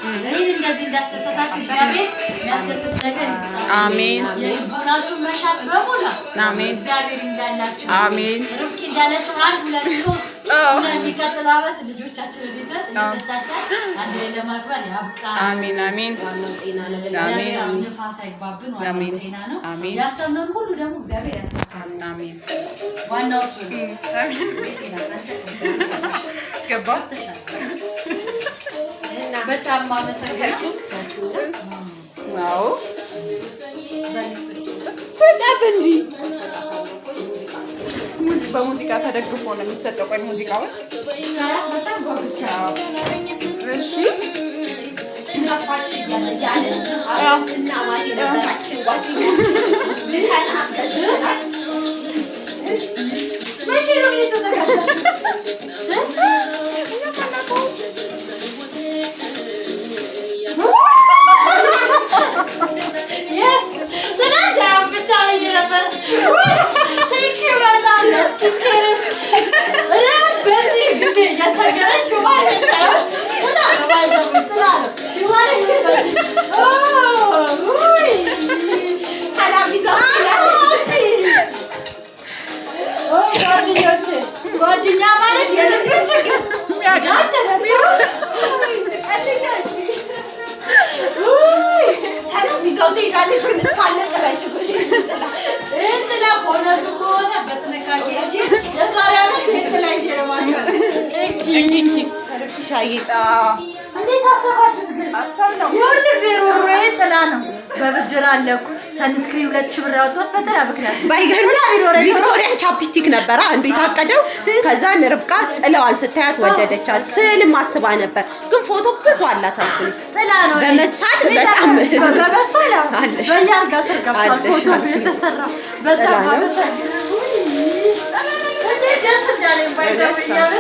እኔን እንደዚህ እንዳስደሰታችሁ እግዚአብሔር የሚያስደስት ነገር ይስጣችሁ። አሜን። የልቦናችሁን መሻት በሙላ አሜን። እግዚአብሔር እንዳላችሁ፣ አሜን። ርብቃ እንዳለችው አንድ፣ ሁለት፣ ሶስት የሚቀጥለው ዓመት ልጆቻችንን ይዘን እየተጫጫን አንድ ላይ ለማክበር ያብቃን። አሜን አሜን። ዋናው ጤና ነው። እግዚአብሔር አሁን ንፋስ አይግባብን። ዋናው አሜን። ጤና ነው። አሜን። ያሰብነውን ሁሉ ደግሞ እግዚአብሔር ያሳካል። አሜን። ዋናው እሱ ነው። ጤና አንተ ገባ። በጣም ማመሰግናለሁ። አዎ፣ ስጫት እንጂ። በሙዚቃ ተደግፎ ነው የሚሰጠው። ቆይ ሙዚቃውን በጣም ጓጉቻለሁ። እሺ። ጠፋች እያለ ስናማት የነበራችን ጓደኛችን ልከን አስገዝተናል። መቼ ነው የተዘጋጀው? Yes፣ ትናንት ብቻ ብዬ ነበር። Thank you በጣም ለ skincare። በዚህ ጊዜ እያቸገረኝ human ሳይሆን ጥላ ነው፣ ባይዘው ጥላ ነው። Human በዚህ ውይ ሰላም ይዘው ጓደኞቼ፣ ጓደኛ ማለት የልብ ችግር አንተ ቀልኛ ሰላም ይዘው ትሄዳለች። ግን እስካለጠለች ይህን ጥላ በእውነቱ ከሆነ በጥንቃቄ ይዤ የዛሬ ዓመት ይህን ጥላ ይዤ ነው ማለት ነው። Thank you። ሻዬ። እንዴት አሰባችሁት ግን? ሀሳብ ነው። የሁል ጊዜ ሮሮዬ ጥላ ነው። በብድር አለ እኮ sunscreen 2000 ብር ያወጣሁት በጥላ ምክንያት። ባይገርም ጥላ ቢኖረኝ ኖሮ ቪክቶሪያ chapstick ነበረ አንዱ የታቀደው። ከዛን ርብቃ ጥለዋን ስታያት ወደደቻት። ስዕልም አስባ ነበር፣ ግን ፎቶ ብዙ አላት አልኩኝ። ጥላ ነው። በመሳል በጣም በመሳል አዎ። አለሽ። በየአልጋ ስር ገብቷል አለሽ። ፎቶ የተሰራ። በጣም ጥላ ነው። አመሰግናለሁ። እንዴት ደስ እንዳለኝ ባይዘው እያለ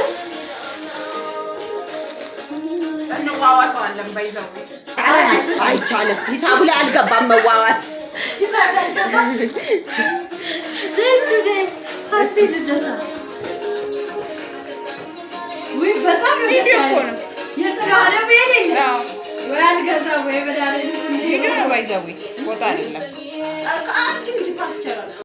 እንዋዋሰዋለን ባይዘው። ኧረ አይቻልም። ሂሳቡ ላይ አልገባም መዋዋስ። ሂሳብ ላይ ገባ። ደስ today ሳሲ ልደሳ። ውይ በጣም ነው ደስ ቪዲዮ እኮ ያለኝ። ነው። የጥላ ደግሞ የሌለ ወይ አልገዛም ወይ መድኃኒዓለም። ቪዲዮ ነው ባይዘው፣ ቦታ አይደለም።